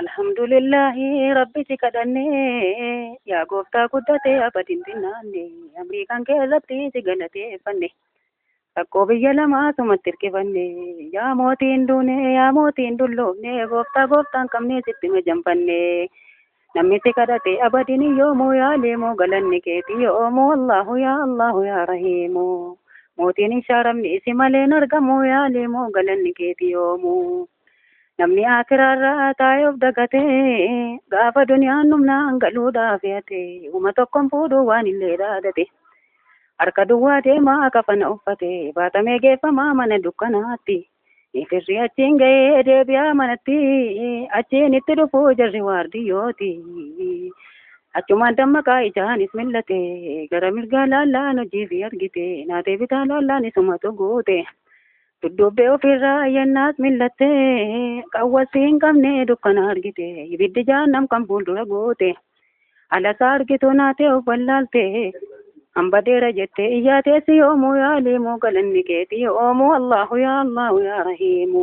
Alhamdulillahi rabbi si kadhanne, yaa gooftaa guddatee abadin xinnaanne, amrii kan keessatti si galateeffanne. Rakkoo biyya lamaa sumatti hirkifanne, yaa mootiin duune, yaa mootiin dulloofne, gooftaa gooftaan qabnee sitti majanfanne. Namni si kadhate abadin yoomuu yaaleemoo galanni keetii yoomuu Allahu yaa Allahu yaa Rahiimu. Mootiin hin shaaramne isi malee hin argamu yaaleemoo galanni keetii yoomuu. Namni akiraarraa taa'ee of dagatee gaafa duniyaan dhumnaan galuudhaaf fe'ate uma tokkoon fuudhuu waan illee dhaadate. Harka duwwaa deemaa kafana uffate baatamee geeffamaa mana dukkanaatti. Firri achiin ga'ee deebi'aa manatti achiin itti dhufuu jarri waardiyyooti. Achumaan dammaqaa ijaanis millate gara mirgaa laallaan hojii fi argite naatee bitaa laallaan isumatu guute. Dudduubbee ofirraa yennaas millatte qawwasii hin qabne dukkana argite ibiddi jahannam kan fuuldura goote. Alasaa argitu naatee of wallaalte hambadeera jette iyyaa teessi yoomuu yaaliimoo galanni keetii yoomuu Allahu yaa Allahu yaa Rahiimu.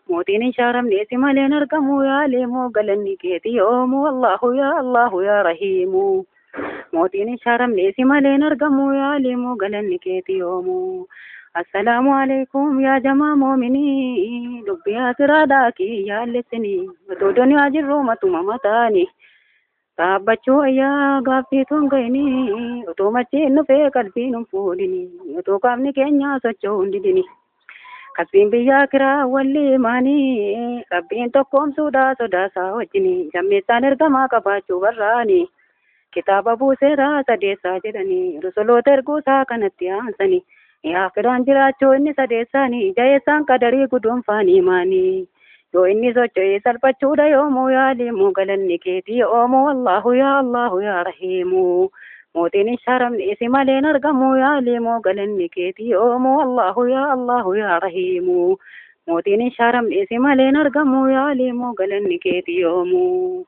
Mootiin hin shaaramne si malee hin argamu yaaliimoo galanni keetii yoomuu Allahu yaa Allahu yaa Rahiimu. Mootiin hin shaaramne si malee hin argamu yaaliimoo galanni keetii yoomuu. Assalaamu alaikum yaa jamaa moominii dubbii asiraadhaa kiyyaa lessinii otoo duniyaa jirru matuma mataani. Dhaabbachuu ayyaa gaaffii tun ga'inii otoo machiin dhufee qalbiin hin fuudhini otoo qaamni keenya socho'uu hin didini. Kasbiin biyyaa kiraa walli maanii rabbiin tokkoomsuudha sodaasaa wajjini lammeessaan ergamaa qabaachuu barraani. Kitaaba buuseeraa sadeessaa jedhanii rusoloota erguusaa kanatti aansanii. Yaa jiraachuu inni sadeessaanii jaheessaan qadarii guduunfaanii maanii. Yoo inni socho'ee salphachuudha yoomuu yaaliimuu galanni keetii yoomuu Allahu yaa Allahu yaa Rahiimu. Mootiin hin shaaramne isi malee hin argamu yaaliimuu galanni keetii yoomuu Allahu yaa Allahu yaa Rahiimu. Mootiin hin shaaramne isi malee hin argamu yaaliimuu galanni keetii yoomuu.